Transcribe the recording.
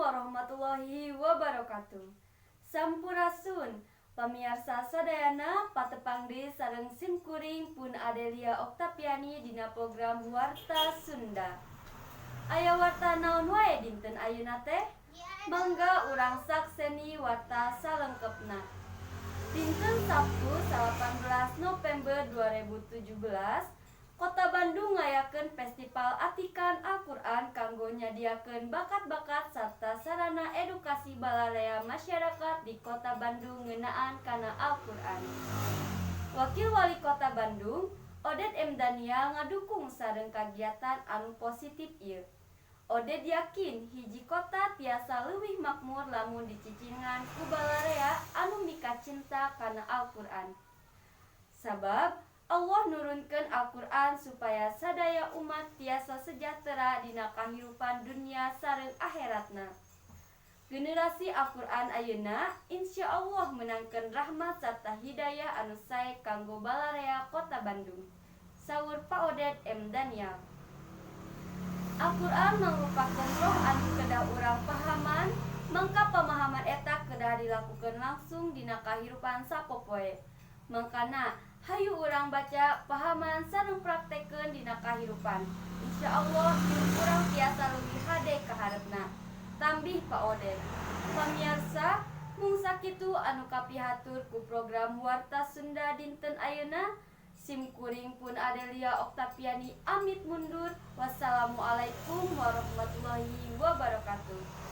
Warahmatullahi wabarakatuh. Sampurasun pamiarsa sadayana, patepang deui sareng simkuring pun Adelia Oktaviani dina program Warta Sunda. Aya warta naon wae dinten ayeuna teh? Mangga urang sakseni warta salengkepna. Dinten Sabtu 18 November 2017, Kota Bandung ngayakeun Festival Atikan Al-Quran kanggo nyadiakeun bakat-bakat sarta sarana edukasi balarea masyarakat di Kota Bandung ngeunaan kana Al-Quran. Wakil Wali Kota Bandung, Oded M. Daniel, ngadukung sareng kagiatan anu positif ieu. Oded yakin hiji kota tiasa leuwih makmur lamun dicicingan ku balarea anu mikacinta kana Al-Quran. Sabab Allah nurunkeun Al-Quran supaya sadaya umat tiasa sejahtera dina kahirupan dunia sareng akhiratna. Generasi Al-Quran ayeuna insya Allah meunangkeun rahmat sarta hidayah anu sae kanggo balarea Kota Bandung, saur Pak Oded M. Daniel. Al-Quran mangrupakeun roh anu kedah urang pahaman, mangka pemahaman eta kedah dilakukeun langsung dina kahirupan sapopoe. Mangkana hayu urang baca, pahaman, sareng praktekeun dina kahirupan. Insya Allah hirup urang tiasa leuwih hade kaharepna, tambih Pak Oded. Pamiarsa, mung sakitu anu kapihatur ku program Warta Sunda dinten ayeuna. Sim kuring pun Adelia Oktaviani amit mundur. Wassalamualaikum warahmatullahi wabarakatuh.